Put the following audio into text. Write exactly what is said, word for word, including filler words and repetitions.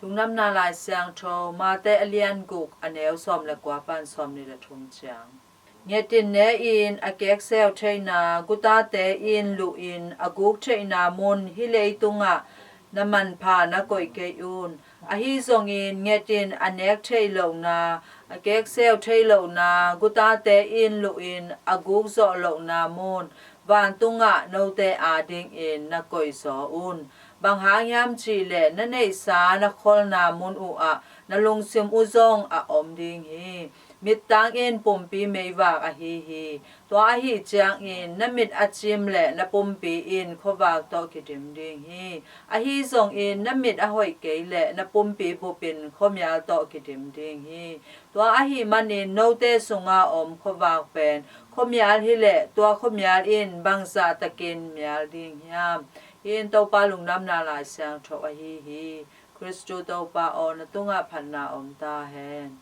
Lungdamna Lai Siangtho, Mate a lian guk, a neu sawm le kua pan sawm nih le thum ciang. Nget in ne in, a kekseu theihna gutate in luh in, a guk theihna mun hih leitungah na manpha na koih kei un. Ahi zongin nget in, a nek theih lohna, a kekseu theih lohna gutate in luh in, a guk zawh lohna mun vantungah note adingin na koihzaw un. Bang hang hiam cih leh na neihsa na kholna mun uhah na lungsim uh zong a om ding hi. Mittang in pumpi meivak ahi hi. Tua ahih ciangin na mit a cim leh na pumpi in khuavak tawh kidim ding hi. Ahi zongin na mit a hoih kei leh na pumpi bupin khuamial tawh kidim ding hi. Tua ahih manin note sunga om khuavak pen khuamial hileh tua khuamial in bangzah takin mial ding hiam? Hih in Topa Lungdamna Lai Siangtho ahi hi. Khristu Topa aw, na tungah phatna om ta hen.